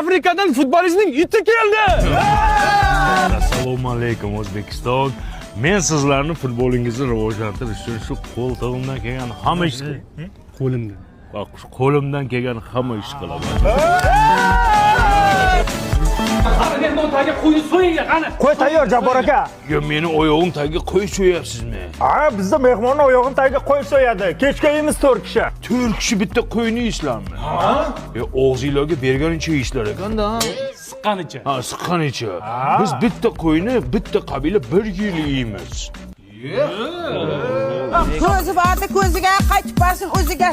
Afrikadan futbolistning iti keldi. Assalomu alaykum, O'zbekiston. Men sizlarni futbolingizni rivojlantirish uchun shu qo'ltig'imdan kelgan hamma ishni Qo'limdan. Shu qo'limdan kelgan hamma ishni qilaman. Qani, mehmon tagiga qo'yni so'yinglar, qani. Qo'y tayyor, Jabbor aka. Yo, meni oyog'im tagiga qo'y so'yapsizmi? Ha, bizda mehmonni oyog'ini tagiga qo'y so'yadi. Kechga yeymiz 4 kishi. 4 kishi bitta qo'yni yeysizlarmi? Ha? E, og'zinglarga berganicha yeysizlar ekanda. Siqqanicha. Ha, siqqanicha. Biz bitta qo'yni bitta qabila bir yil yeymiz. Ko'zi bordi ko'ziga, qaytib borsin o'ziga.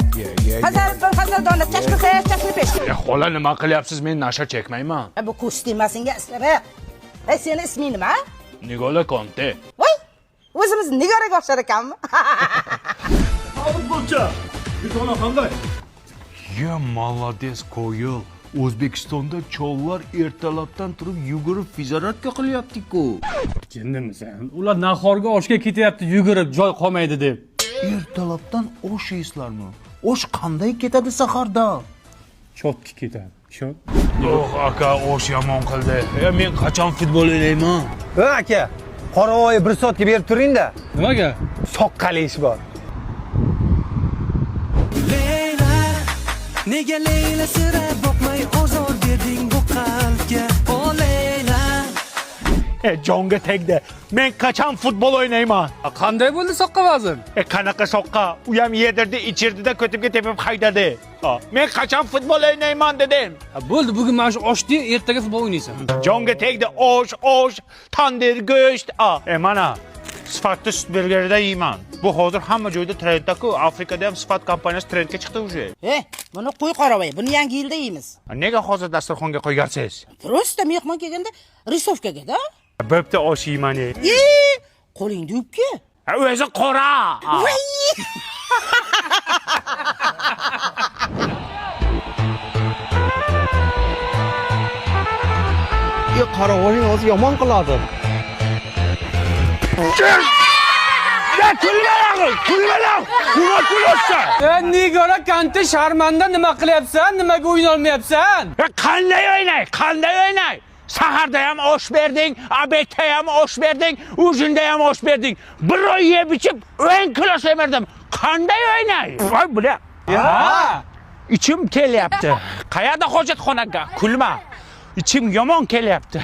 Hazar bir hazardona chashma pesh, chashma pesh. E, xola, nima qilyapsiz? Men nasha chekmayman. Bu ko'z tegmasinga ishlab. E, seni isming nima? Nigola Konte. Voy, o'zimiz Nigoraga o'xshar ekanmi? Futbolchi. Bitona qanday? Ya, молодец, qo'yil. O'zbekistonda chollar ertalabdan turib yugurib физзарядка qilyapti-ku. Jindimisan? Ular nahorga oshga ketyapti yugurib, joy qolmaydi deb. Ertalabdan osh yeysizlarmi? Osh qanday ketadi saharda? Chotki ketadi. Ishon. Yo'q, aka, osh yomon qildi. E, men qachon futbol o'ynayman? Ha aka, qoravoyni bir soatga berib turing-da. Nimaga? Soqqali ish bor. Leyla, nega Leyla sira boqmay ozor berding bu qalbga, o Leyla? E, jonga tegdi. Men qachon futbol o'ynayman? Qanday bo'ldi soqqa vazn? E, qanaqa soqqa? U ham yedirdi, ichirdi-da, ko'timga tepib haydadi. Ha, men qachon futbol o'ynayman dedim. Ha, bo'ldi, bugun mana shu oshni, ertaga futbol o'ynaysan. Jonga tegdi osh, osh, tandir go'sht. A, e, mana sifatli sut burgerida yeyman. Bu hozir hamma joyda trendda-ku. Afrikada ham sifat kompaniyasi trendga chiqdi уже. E, buni qo'y qoravoy, buni yangi yilda yeymiz. Nega hozir dasturxonga qo'ygansiz? Просто mehmon kelganda рисовка ga-da. Bo'pti, osh yeyman. E. E, qo'lingni yuvib kel. Ha, o'zi qora. Voy! Yo, qoravoyning o'zi yomon qiladi. Ya kulmalang, kulmalang. Nima kulyapsan? E, Nigora Kante, sharmanda, nima qilyapsan? Nimaga o'ynolmayapsan? Ya qanday o'ynay? Qanday o'ynay? Saharda ham osh berding, обед da ham osh berding, ужин da ham osh berding. Bir oy yeb ichib, 10 kilo semirdim. Qanday o'ynay? Voy, bular. Ha. Ichim kelyapti. Qayerda hojatxonaga? Kulma. Ichim yomon kelyapti.